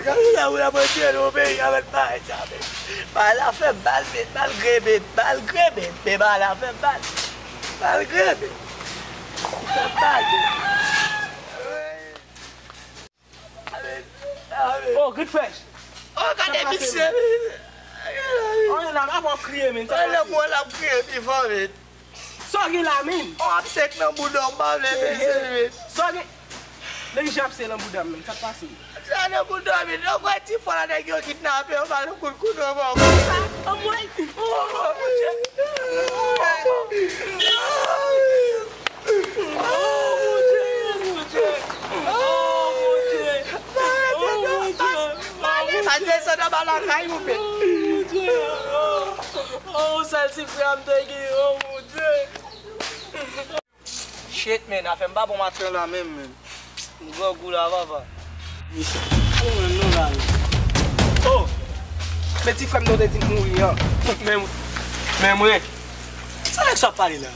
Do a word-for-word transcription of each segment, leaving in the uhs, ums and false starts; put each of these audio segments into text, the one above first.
Gade la, ou la mwen tire nou peyi avèk bagay sa, men. Bagay la fè m mal, men, malgre, men, malgre, men, men bagay la fè m mal. Malgre, men. Li fè m mal, men. Oh, good fresh. Oh, gade misye. Oh, nan, apa w kriye, men? Sa lè mwen la kriye pi fò, men. Sa w gen la, men? Oh, ap sek nan bouda w, m pa vle mesye, men. Sa w gen? Nèg jan ap se nan bouda m, men. Sa k pase? Sa nan bouda w, men. Nan kwè ti fwa la, nèg yo kidnape, yo ba l kout kouto, bon. Anmwey! Oh, mon Dieu! Oh, mon Dieu! Oh, mon Dieu! Oh, mon Dieu! Oh, mon Dieu! Mwen desann anba lakay ou, men. Oh, mon Dieu! Oh, oh, sèl ti frè m te gen, oh, mon Dieu! Shit, men, afè m pa bon maten la menm, men. M grangou la, papa. Michel. Ou menm non la, men. Oh! Men ti frè m te di m mouri an. Men, men mwen. Sa nèg sa ap pale la?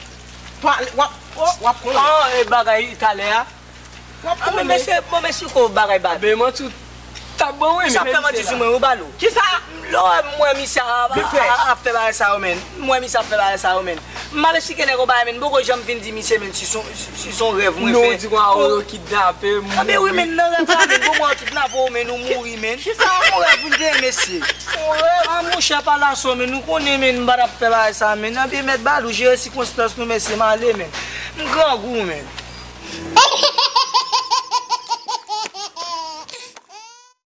Pale, w ap, w ap konnen. Ah, e bagay talè a. W ap konnen. Ah, men mesye, bon, mesye, ko bagay bal. Ben, mwen tou. T ap bon, wi, men. Misye ap fè manti sou mwen, wi, Balou. Kisa? Lè w wè m wè misye a, a, a, ap fè bagay sa yo, men. M wè misye ap fè bagay sa yo, men. M al esplike nèg yo bagay, men. M poko janm vin di misye, men, si se yon, si, si se yon rèv mwen fè. Non, di kwa, oh, yo kidnape m. Ah, men wi, men, nan rèv la, men. Bon, mwen kidnape w, men, ou mouri, men. Kisa? Yon rèv m te, mesye. Yon rèv? Ah, monchè, pa laso, men. Nou konnen, men, m pa t ap fè bagay sa, men. Nan byen mèt Balou, jere sikonstans nou, mesye, m ale, men. M grangou, men.